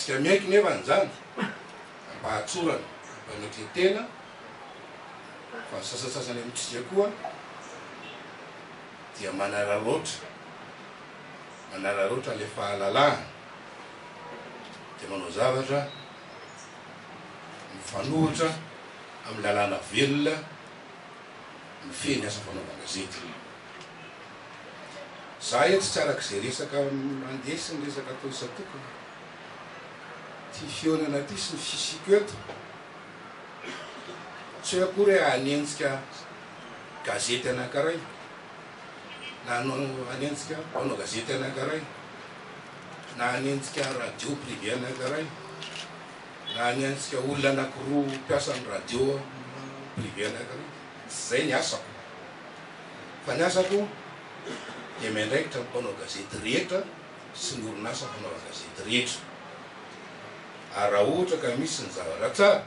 Anjarantsika miaiky nefa an'izany, am-pahatsorana, am-panetren-tena, fa ny sasantsasany amintsika koa dia manararaotra, manararaotra ilay fahalalahana, dia manao zavatra mifanohitra amin'ny lalàna velona mifehy ny asa fanaovan-gazety. Za eto tsy araka izay resaka mandeha sy ny resaka atao isan-tokony. Ity fihaonana ity sy ny fisiako eto, tsy hoe akory hoe hanenjika gazety anankiray na hanenjika mpanao gazety anankiray na hanenjika radio privé anankiray na hanenjika olona anankiroa mpiasan'ny radio privé anankiray. Tsy izay ny asako. Fa ny asako dia miandraikitra ny mpanao gazety rehetra sy ny orinasa fanaovana gazety rehetra. Ary raha ohatra ka misy ny zavatra tsara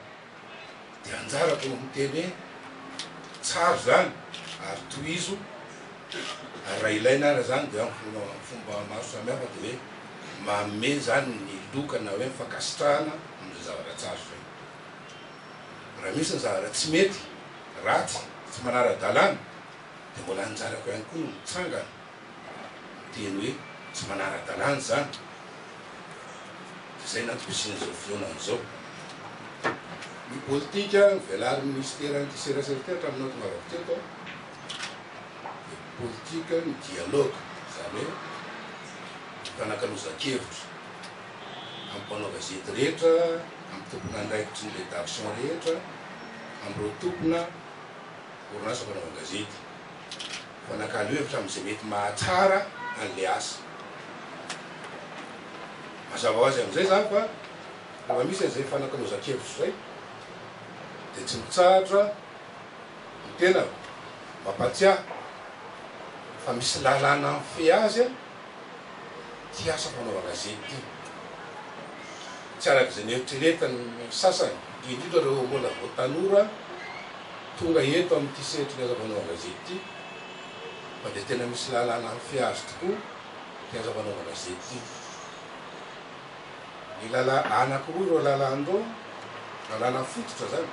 dia anjarako no miteny hoe tsara izany ary tohizo, ary raha ilaina ara izany dia amin'ny fomba maro samihafa dia hoe manome izany ny loka na hoe ny fankasitrahana amin'izay zavatra tsara izay. Raha misy ny zavatra tsy mety, ratsy, tsy manara-dalàna dia mbola anjarako ihany koa no mitsangana miteny hoe tsy manara-dalàna izany. Dia izay no antom-pisian'izao fihaonana izao. Ny politika novelarin'ny minisiteran'ity serasera ity hatramin'ny nahatongavako teto dia politikan'ny dialogue, izany hoe fifanakalozan-kevitra amin'ny mpanao gazety rehetra, amin'ny tompon'andraikitry ny rédaction rehetra, amin'ireo tompona orinasa fanaovan-gazety. Mifanakalo hevitra amin'izay mety mahatsara an'ilay asa. Mazava ho azy amin'izay izany fa rehefa misy an'izay fifanakalozan-kevitra izay dia tsy mitsahatra ny tenako mampatsiahy fa misy lalàna mifehy azy ity asa fanaovan-gazety ity. Tsy araka izay neritreretin'ny sasany, indrindra ireo mbola vao tanora tonga eto amin'ity sehatry ny asa fanaovan-gazety ity, fa dia tena misy lalàna mifehy azy tokoa ity asa fanaovan-gazety ity. Ny lalà anankiroa ireo lalàna ireo, lalàna fototra izany,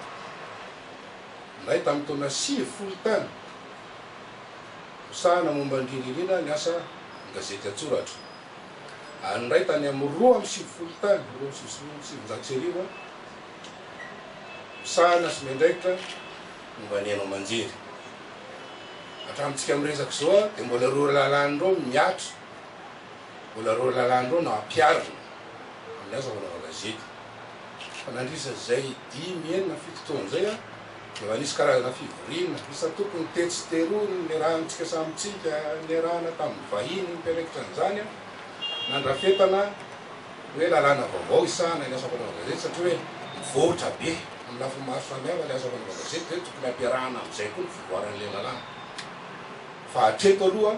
ny iray tamin'ny taona 90 tany, misahana momba indrindra indrindra ny asa gazety an-tsoratra. Ary ny iray tany amin'ny 92 tany, 1992, misahana sy miandraikitra momba ny haino aman-jery. Hatramintsika miresaka izao dia mbola ireo lalàna ireo mihatra, mbola ireo lalàna ireo no ampiharina amin'ny asa fanaovana gazety. Fa nandritra izay dimy, enina, fito taona izay dia efa nisy karazana fivoriana isan-tokony tetsy sy teroa niarahantsika samy tsika, niarahana tamin'ny vahiny mpiandraikitra an'izany nandrafetana hoe lalàna vaovao hisahana ny asa fanaovana gazety satria hoe mivoatra be amin'ny lafiny maro samihafa ilay asa fanaovana gazety dia tokony hampiarahana amin'izay koa ny fivoaran'ilay lalàna. Fa hatreto aloha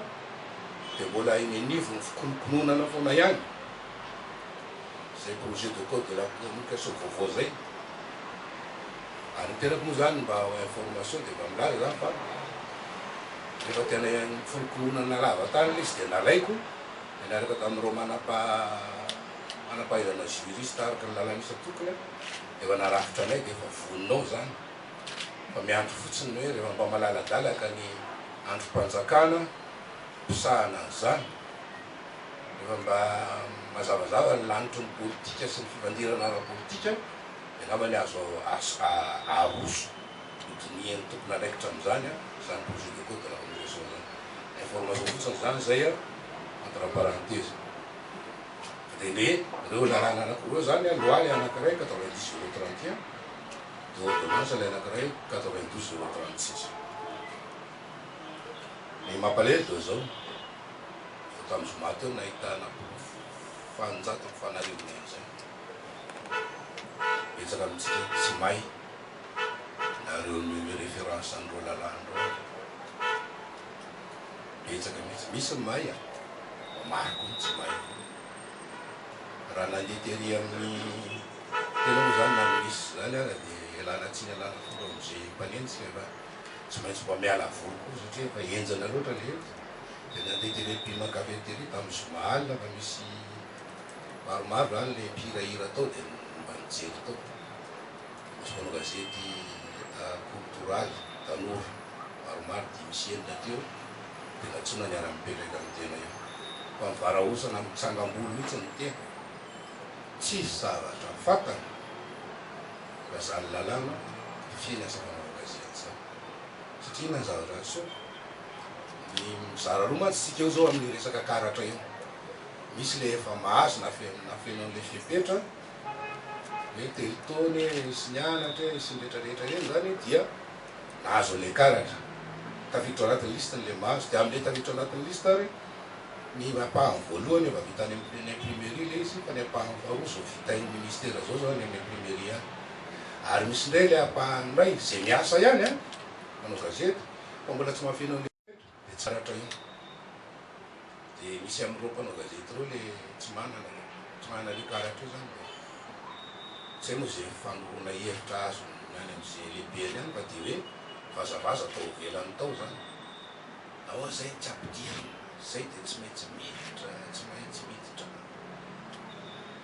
dia mbola eny anivon'ny fikonokononana foana ihany izay projet de code de la communication vaovao izay. Ary ny tenako moa izany mba ho information dia mba milaza izany fa rehefa tena nikonokononana lava tany ilay izy dia nalaiko dia niaraka tamin'ireo manampa manampahaizana juriste araka ny lalàna isan-tokony aho dia efa narafitra anay dia efa vonona ao izany fa miandry fotsiny ny hoe rehefa mba malaladalaka ny andrim-panjakana mpisahana an'izany rehefa mba mazavazava ny lanitry ny politika sy ny fifandirana ara-politika dia angamba ny azo aroso hodinihan'ny tompon'andraikitra amin'izany izany projet de code de la communication izany. Information fotsiny izany izay entre parenthèse. Fa dia le ireo lalàna anankiroa izany, loi ilay anankiray 90 031, dia ordonnance ilay anankiray 92 036. Ny mampalahelo dia izao, vao tamin'ny zoma teo nahitana porofo faninjatony fanarivony an'izay. Betsaka amintsika tsy mahay nareo mi reference an'ireo lalàna ireo ary. Betsaka mihitsy. Misy ny mahay a! Fa maro koa ny tsy mahay. Raha nandeha tery amin'ny tena moa zany na minisitra zany ara dia ialana tsiny ialana folo amin'izay mpanenjika fa tsy maintsy mba miala voly koa satria efa henjana loatra ilay hevitra. Dia nandeha tery Piment Café tery tamin'ny zoma alina fa misy. Maromaro zany le mpihirahira tao dia mba nijery tao. Misy mpanao gazety koltoraly tanora maromaro 5 sy 6 teo dia nantsoina niara-mipetraka amin'ny tena eo. Fa mivarahontsana mitsangam-bolo mihitsy ny tena. Tsisy zavatra fantany raha zany lalàna mifehy ny asa fanaovana gazety zany. Satria inona ny zavatra niseho? Ny mizara roa mantsy tsika eo zao amin'io resaka karatra io. Misy le efa mahazo na nafeno an'le fepetra hoe 3 taona e sy nianatra e sy ny rehetra rehetra ireny zany dia nahazo an'le karatra. Tafiditra ao anatin'ny liste le mahazo. Dia amin'le tafiditra ao anatin'ny liste ary ny ampahany voalohany efa vita any amin'ny imprimerie le izy fa ny ampahany faharoa zao vitain'ny ministera zao zao any amin'ny imprimerie any. Ary misy indray le ampahany iray zay miasa ihany an, manao gazety fa mbola tsy mahafeno an'le fepetra dia tsy karatra iny. Dia misy amin'ireo mpanao gazety ireo le tsy manana tsy manana an'io karatra io zany dia tsy hay moa izay fanoroana hevitra azony any amin'izay lehibeny any fa dia hoe vazavaza tao ivelany tao zany. Nahoana izay tsy ampidirina? Izay dia tsy maintsy miditra, tsy maintsy miditra.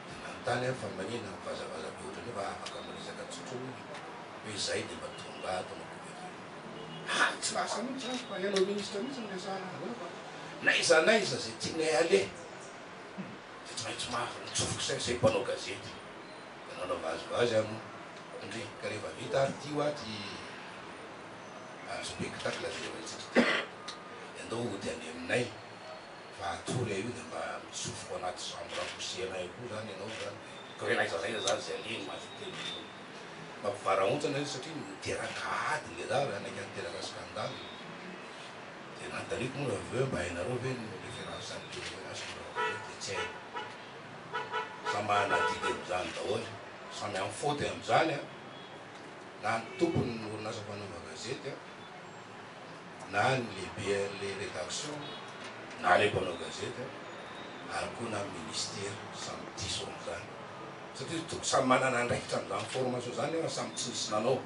Dia nanontany aho fa maninona mivazavaza be ohatran'io fa afaka miresaka tsotra hono hoe izay dia mba tonga ato no couverture. Ah, tsy lasa mihitsy zany fa ianao ministra mihitsy no resahana an'izany fa n'aiza n'aiza izay tianay aleha dia tsy maintsy mafy mitsofoka izay izay mpanao gazety. Dia nanao vazivazy aho moa. Ndry, ka rehefa vita ary ity hoa ty spectacle jerentsika ity dia andao hody any aminay fa hatory aho io dia mba mitsofoka ao anaty chambre à coucher anay koa zany ianao zany dia ka hoe n'aiza n'aiza zany izay alehany mahavita eny mampivarahontsana izy satria niteraka ady le raha naika niteraka scandale. Dia nanontaniako moa avy eo mba hainareo ve ny référence an'le asa fanaovana gazety? Dia tsy hainy. Samy manana adidy amin'izany daholo, samy amin'ny faute amin'izany an, na ny tompony ny orinasa mpanaova gazety an, na ny lehiben'le rédaction, na le mpanao gazety an, ary koa na ny ministera, samy diso amin'izany. Satria tokony samy manana andraikitra amin'izany formation izany nefa samy tsy nisy nanao.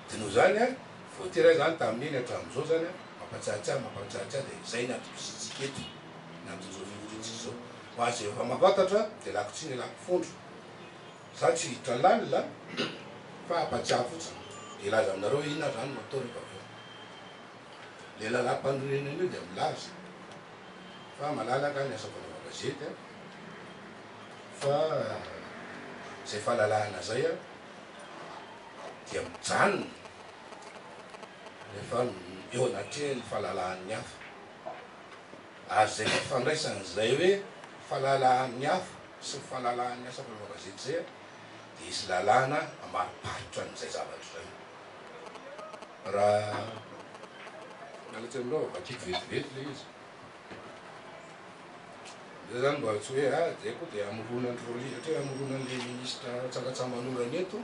Dia noho izany an, voatery aho izany tamin'iny hatramin'izao izany an, mampatsiahitsiahy, mampatsiahitsiahy dia izay ny antom-pisiantsika eto, ny anton'izao fivoriantsika izao. Ho an'izay efa mahafantatra dia lako tsiny lako fondro. Za tsy hiditra lalina fa hampatsiahy fotsiny dia hilaza aminareo hoe inona ary izany no atao rehefa avy eo. Ilay lalàm-panorenana io dia milaza fa malalaka ny asa fanaovana gazety an, fa izay fahalalahana izay an dia mijanona rehefa eo anatrehan'ny fahalalahan'ny hafa. Ary izay fifandraisan'izay hoe fahalalahan'ny hafa sy ny fahalalahan'ny asa fanaovana gazety izay dia hisy lalàna hamariparitra an'izay zavatra izay. Raha miala tsiny aminareo fa vakiko vetivety ilay izy. Zay zany mba tsy hoe ah zay koa dia hamorona an'i Rolly satria hamorona an'ilay ministra tsangatsanganorana eto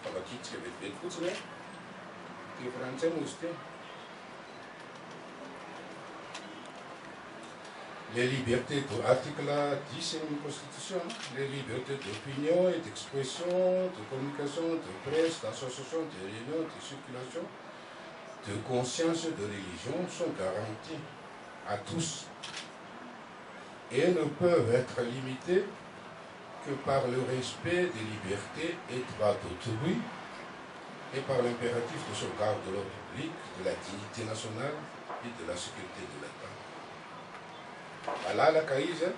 fa vakitsika vetivety fotsiny a. Teny frantsay moa izy teo. Les libertés de article 10 amin'ny constitution, les libertés d'opinion et d'expression, de communication, de presse, d'association, de réunion, de circulation, de conscience et de religion sont garanties à tous et ne peuvent être limitées que par le respect des libertés et droits d'autrui et par l'impératif de sauvegarde de l'ordre public, de la dignité nationale et de la sécurité de l'État. Malalaka izy a,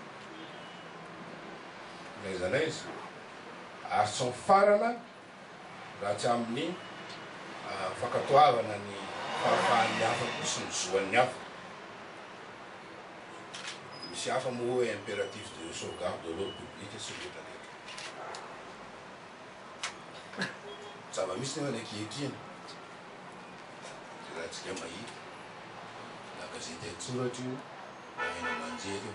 n'aiza n'aiza, ary tsy mifarana raha tsy amin'ny fankatoavana ny fahafahan'ny hafa koa sy ny zoan'ny hafa. Misy hafa moa hoe impératif de sauvegarde de l'ordre public sy ny rehetra rehetra. Zava-misy nefa ny ankehitriny, raha antsika mahita, na gazety an-tsoratra io, na haino aman-jery io.